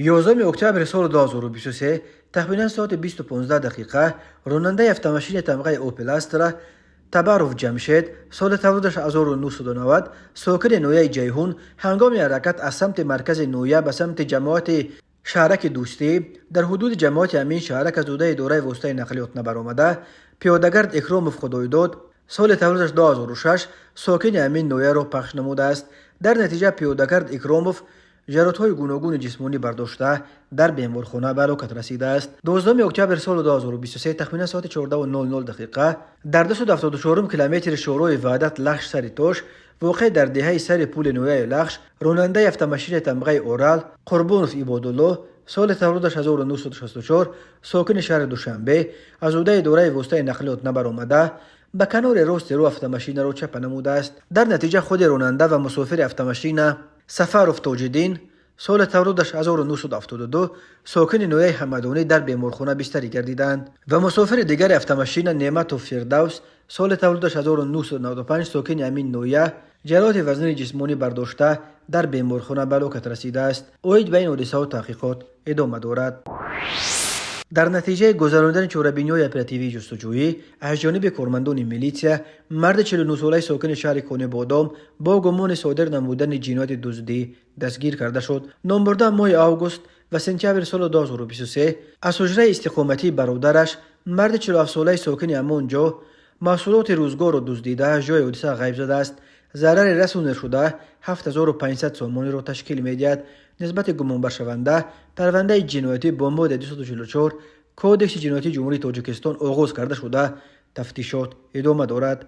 11 октябри соли 2023 тахминан соати 20:15 ронандаи автомашини тамғаи Опел Астра Табаров Ҷамшед, соли таваллудаш 1990, сокини ноҳияи Ҷайҳун, ҳангоми ҳаракат аз самти маркази ноҳия ба самти ҷамоати шаҳраки Дӯстӣ, дар ҳудуди ҷамоати ҳамин шаҳрак аз ҳудуди идораи воситаи нақлиёт набаромада, пиёдагард Икромов Худойдод, соли таваллудаш 2006, сокини ҳамин ноҳияро пахш намудааст. Дар натиҷа пиёдагард Икромов ҷароҳатҳои гуногуни ҷисмонӣ бардошта, дар беморхона ба ҳалокат расидааст. 12 октябри соли 2023 тахминан соати 14:00 дар 274 километри шоҳроҳи Ваҳдат Лахш Сари Тош, воқеъ дар деҳаи Сари Пули ноҳияи Лахш, ронандаи автомашини тамғаи Орал Қурбонов Ибодулло, соли таваллудаш 1964, сокини шаҳри Душанбе, аз ҳудуди идораи воситаи нақлиёт набаромада, ба канори рости роҳ автомашинаро чапа намудааст. Дар натиҷа худи ронанда ва мусофири автомашина Сафаров Тоҷиддин, соли таваллудаш 1972, сокини ноҳияи Ҳамадонӣ, дар беморхона бистарӣ гардиданд ва мусофири дигари автомашина Неъматов Фирдавс, соли таваллудаш 1995, сокини ҳамин ноҳия, ҷароҳати вазнини ҷисмонӣ бардошта, дар беморхона ба ҳалокат расидааст. Оид ба ин ҳодисаҳо таҳқиқот идома дорад. Дар натиҷаи гузаронидани чорабиниҳои оперативии ҷустуҷӯӣ аз ҷониби кормандони милитсия марди 49-солаи сокини шаҳри Конибодом бо гумони содир намудани ҷинояти дуздӣ дастгир карда шуд. Номбурда моҳи август ва сентябри соли 2023 аз ҳуҷраи истиқоматии бародараш, марди 47-солаи сокини ҳамон ҷо, маҳсулоти рӯзгорро дуздида, аз ҷои ҳодиса ғайб задааст. Зарари расонидашуда 7500 сомониро ташкил медиҳад. Нисбати гумонбаршаванда парвандаи ҷиноятӣ бо моддаи 244 Кодекси ҷиноятии Ҷумҳурии Тоҷикистон оғоз карда шуда, тафтишот идома дорад.